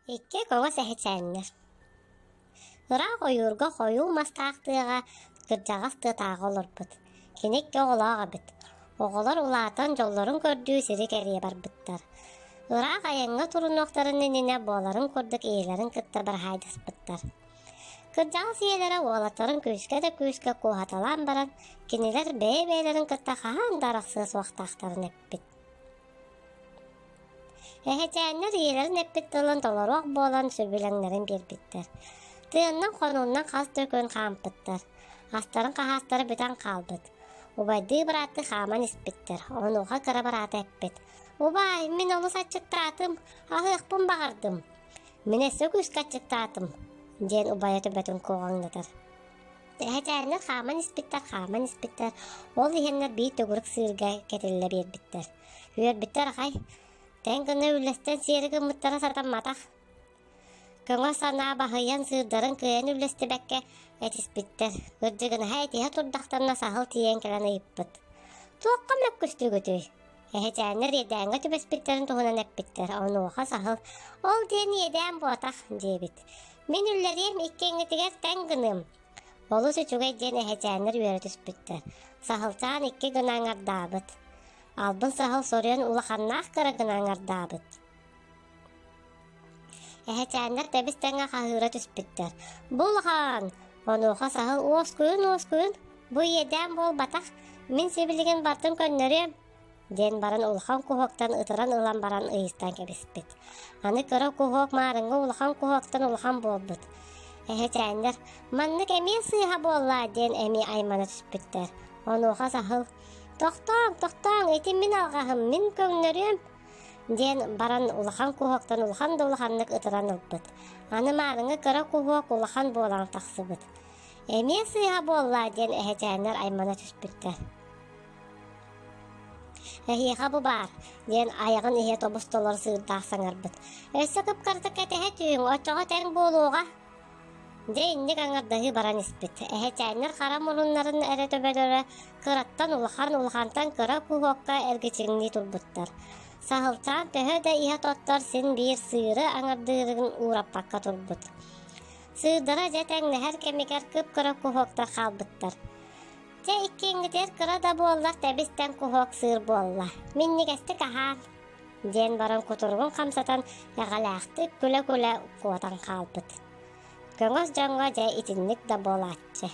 Икки көҥөс эһэчээннэр Ыраах ойуурга хойуу мастаах тыаҕа кырдьаҕас тыатааҕы олорбут. Кини икки оҕолоох эбит. Оҕолор улаатан дьоллорун көрдүү сири кэрийэ барбыттар. Ыраах айаҥҥа турунуохтарын иннинэ буоларын курдук ийэлэрин кытта быраһаайдаспыттар. Кырдьаҕас ийэлэрэ уолаттарын күүскэ да күүскэ куоһаталаан баран, кинилэр бэйэ-бэйэлэрин кытта хаһан да арахсыа суохтаахтарын эппит. Эһэчээннэр ийэлэрин эппит тылын толоруох буолан сөбүлэҥнэрин биэрбиттэр. Тыаннан хонууннан хас да күн хаампыттар. Астарын хаһаастара бүтэн хаалбыт. Убайдыы бырааттыы хааман испиттэр. Онуоха кыра быраата эппит: «Убаай, мин олус аччыктаатым, аһыахпын баҕардым. Мин өссө күүскэ аччыктаатым», диэн убайа төбөтүн куоҕаҥнатар. Эһэчээннэр хааман испиттэр, хааман испиттэр, ол иһэннэр биир төгүрүк сыырга кэтиллэ биэрбиттэр. Үөрбүттэр аҕай, тэҥ гына үллэстэн сиэри гыммыттара сатамматах. Көҥө санаа баһыйан сыырдарын кыайан үллэстибэккэ этиспиттэр. Кырдьыгынаһа этиһэ турдахтарына саһыл тиийэн кэлэн ыйыппыт: «Туохха мөккүстүгүтүй?» Эһэчээннэр иэдээҥҥэ түбэспиттэрин туһунан эппиттэр, онуоха саһыл «Ол диэн иэдээн буотах» диэбит. «Мин үллэриэм иккиэҥҥитигэр тэҥ гыныам». Олус үчүгэй диэн эһэчээннэр үөрэ түспүттэр. Саһылчаан икки гына аҥардаабыт. Албын саһыл соруйан улаханнаах кыра гына аҥардаабыт. Эһэчээннэр тэбис-тэҥҥэ хаһыыра түспүттэр. «Бу улахан!» Онуоха саһыл «Уоскуйун, уоскуйун, бу иэдээн буолбатах, мин сибилигин бартын көннөрүөм» диэн баран улахан куһуоктан ытыран ылан баран ыйыстан кэбиспит. Аны кыра куһуок маарыҥҥы улахан куһуоктан улахан буолбут. Эһэчээннэр «Маннык эмиэ сыыһа буолла» диэн эмиэ аймана түспүттэр. Онуоха саһыл «Тохтооҥ, тохтооҥ, ити мин алҕаһым, мин көҥнөрүөм» диэн баран улахан куһуоктан улахан да улаханнык ытыран ылбыт. Аны маарыҥҥы кыра куһуок улахан буолан тахсыбыт. Эмиэ сыыһа буолла диэн эһэчээннэр аймана түспүттэр. Эһиэхэ бу баар, диэн айаҕын иһэ тобус-толору сыырдаах саҥарбыт. Өссө кып-кыратык кэтэһэ түһүҥ, оччоҕо тэҥ буолуоҕа. Дьэ инник аҥардаһыы баран испит. Эһэчээннэр хара муруннарын эрэ төбөлөрө кыраттан улахан, улахантан кыра куһуокка эргичиҥнии турбуттар. Саһылчаан төһө да иһэ тоттор син биир сыыры аҥардыырын уураппакка турбут. Сыырдара дьэ тэҥнэһэр кэмигэр кып-кыра куһуоктар хаалбыттар. Дьэ иккиэҥҥитигэр кыра да буоллар тэбис-тэҥ куһуок сыыр буолла. Минньигэстик аһаан, диэн баран кутуругун хамсатан эҕэлээхтик күлэ-күлэ куотан хаалбыт. Көҥөс дьоҥҥо дьэ итинник да буолааччы.